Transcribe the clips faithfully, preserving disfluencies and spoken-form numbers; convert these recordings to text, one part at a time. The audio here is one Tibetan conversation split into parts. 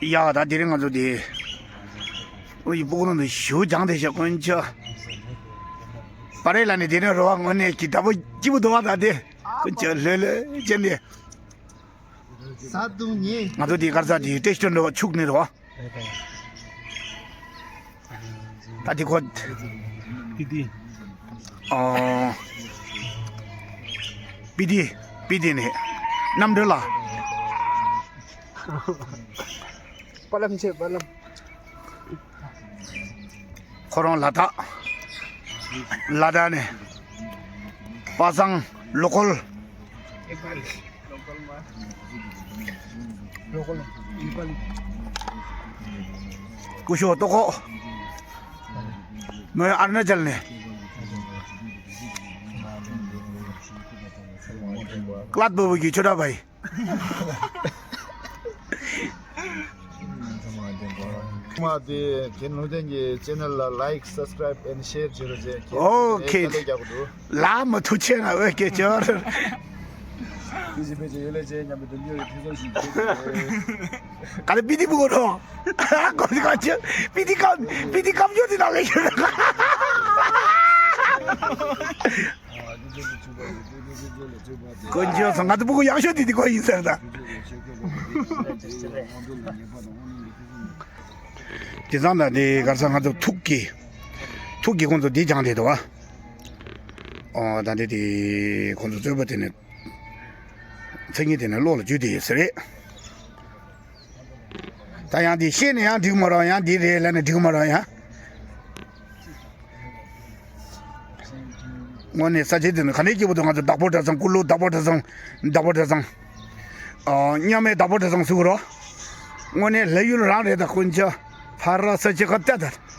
ཡ་ད་དེ་རིང་ང་ཚོ་དེ། ཨོ་ཡི་སྤུ་གུ་རང་དུ་ཞུ་སྦྱང་དེ་ཤ་དཀོན་ཆ། པ་རེ་ལ་ནི་དེ་རིང་རོ་བ་དངོས་གནས་ཀྱི་དྲ་པོ་སྐྱིད་པོ་འདུག་བ་ད་དེ། དཀོན་ཆ་ལྷོད་ལྷོད་ཅན་དེ། ས་དུང་ཉེ། ང་ཚོ་དེ་གར་ས་དེ་ཏེ་སྟོན་འགྲོ་བ་ཕྱུག་ནི་རོ། ད་དེ་ཁོ། པི་ཏི། ཨོ། པི་ཏི། པི་ཏི་ནི། རྣམ་གྲོལ་ལ། པ་ལམ་ཆེ་པ་ལམ། ཁོ་རང་ལ་དྭགས། ལ་དྭགས་ནས། པ་སངས་ལོ་ཀོལ། ཀུ་ཤུ་ཏོ་ཀོ། མོས་ཨ་རུ་ན་ཅལ་ནས། ཀླད་པ་བུ་གི་ཆོ་འདྲ་བའི། མ་དེ་ཁྱེད་ནུ་ཏན་གྱི་ཆེ་ནལ་ལ་ལའིཀ་སབ་སི་ཀ་རའིབ་ཨེན་ཤེར་བྱེད་རོགས་བྱེད། ཨོ་ཁེ། ལ་མ་ཐུ་ཆེ་ན་ཨོ་ཁེ་ཅོར། དེ་བཞིན་ཕལ་ཆེར་ཡོད་ལས་བྱེད་མཉམ་པའི་དོན་འཁྱོལ་བའི་ཐུགས་བསམ་ཞིག་བྱེད་དགོས། ག་ལ་པི་ཏི་པུ་གོ་རོ། གོ་དི་ག་ཅི། པི་ཏི་ཀམ། པི་ཏི་ཀམ་ཅོ་དི་ན་ལེ་ཤོད། དཀོན་མཆོག་སོང་ང་ཚོ་སྤུ་གུ་ཡག་ཤོས་དེ་དེ་ཁོ་ཡིན་ཟེར་ད། དེ་ཙང་ད་དེ་གར་ས་ང་ཚོ་ཐུག་གི། ཐུག་གི་ཁོང་ཚོ་འདི་སྦྱངས་བསྡད་འདུག་བ། ཨོ་ད་འདི་དེ་ཁོང་ཚོ་རྩོད་པ་དེ་ནས། མཚན་ཉིད་དེ་ནས་བློ་ལ་འཇུས་ཏེ་ཡོད་ས་རེད། ད་ཡང་འདི་ཤེས་ནས་ཡང་འགྲིག་མ་རེད། ཡང་འདི་རེད་ལབ་ནས་འགྲིག་མ་རེད་ཡང་། དངོས་གནས་ས་ཆ་འདི་ནི་ག་ནས་སྐྱིད་པོ་འདུག་ང་ཚོ་བདག་པོ་གྲྭ་ཚང་། ཀུ་ལུ་བདག་པོ་གྲྭ་ཚང་། བདག་པོ་གྲྭ་ཚང་། ཨ། མཉམ་མེད་བདག་པོ་གྲྭ་ཚང་ཟེར་གི་རོ། དངོས་གནས་ལྷ་ཡུལ་རང་རེད་ད་དཀོན་མཆོག་ཕ་ར་ས་ཆ་ཁ་བལྟས་ད།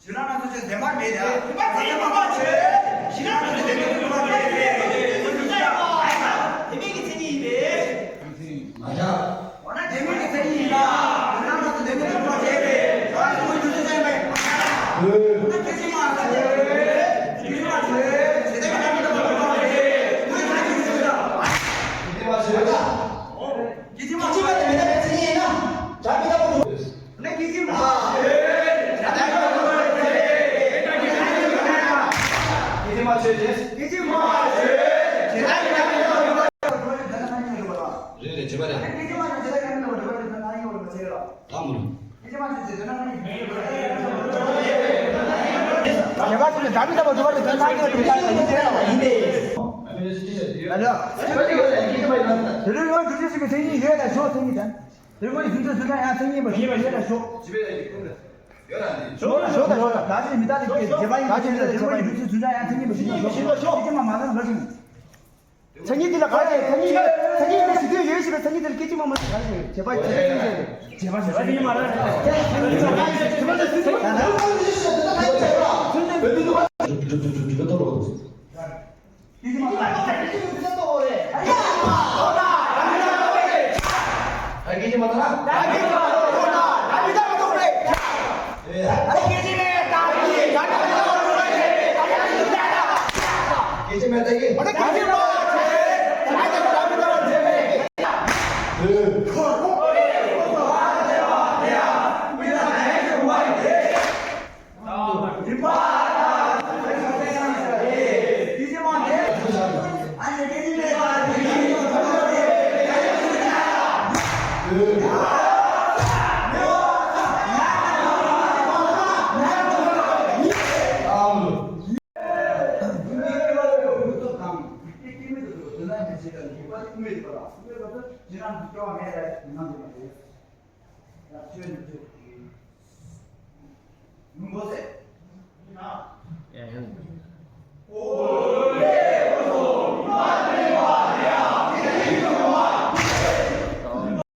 ཞི་ར་ན་ཚོ་ཆེ་བདེན་པར་མེད་ཡ། བདེན་པར་མེད་ཡ། ཞི་ར་ན་ཚོ་བདེན་པར་མེད་ཡ། ཞི་ར་ན་ཚོ་བདེན་པར་མེད་ཡ། བདེན་པའི་མཚན་ཉིད་ཡིན་པས། མ་བྱ། འོ་ན་བདེན་པའི་མཚན་ཉིད་ཡིན་ལ། ཞི་ར་ན་ཚོ་བདེན་པའི་མཚན་ཉིད་ཡིན་པས། ཞི་ར་ན་ཚོ་བདེན་པའི་མཚན་ཉིད་ཡིན་པས། འོ་ན་སྐད་ཅིག་མ་ཚོ་བདེན་པའི་མཚན་ཉིད་ཡིན་པས། ཞི་ར་ན་ཚོ་བདེན་པའི་མཚན་ཉིད་ཡིན་པས། སྐད་ཅིག་མ་ཚོ་བདེན་པའི་མཚན་ཉིད་ཡིན་ན། བྱ་མི་ལྟ་བུ། སྐད་ཅིག་མ་ཆོས། སྐད་ཅིག་མ་ཆོས། སྐད་ཅིག་མ་ཆོས། སྐད་ཅིག་མ་ཆོས། རེད་རེད་བྱེད་པ་རེད། ད་མོ། རྒྱ་གར་ཚོ་ནི་ད་མི་ལྟ་བུ་འགྲོ་བ་རེད། ད་ང་ཚོ་དེ་ལྟར་ཡིན་ཏེ། ཨ་ལ། དེ་ལོ་ཡོང་དུས་ཚོད་ཀྱི་མཚན་ཉིད་ཡོད་ལ་ཞོག་མཚན་ཉིད་དང་། དེ་ཁོ་ཡི་རྫུན་ཚོད་རྫུན་ཚོད་ཡང་མཚན་ཉིད་པ་ཞིག་ཡོད་ལ་ཞོག་ཞོག་དང་ཞོག་དང་། ད་ཅི་མི་ལྟ་ནི་རྒྱས་པ་ཡིན་པ་ཞིག་ལ་ཞོག་ཞོག་དང་ཞོག་དང་། ད་ཅི་མ་མ་ལ་ལ་ཞིག་མཚན་ཉིད་འདི་ལ་ག་རེ། མཚན་ཉིད་མཚན་ཉིད་འདི་ཞིག་དུས་ཡོད་ཞིག་ལ་མཚན་ཉིད་འདི་ལ་སྐད་ཅིག་མ་མ་ཞིག་ག་རེ་ཞིག་རེད། བྱེད་པ་བྱེད་པ་ཞིག་རེད། བྱེད་པ་ཞིག་རེད། ཅེས་དང་འཇིགས་པ་ནི་དབུ་མའི་ཐོག་ལ། དབུ་མའི་ཐོག་ཏུ་ཇི་ལྟར་འདི་སྐྱོ་བ་མེད་ལ་ཡང་དུ་མ་རེད། ཡང་ཆོས་འདི་ཚོས་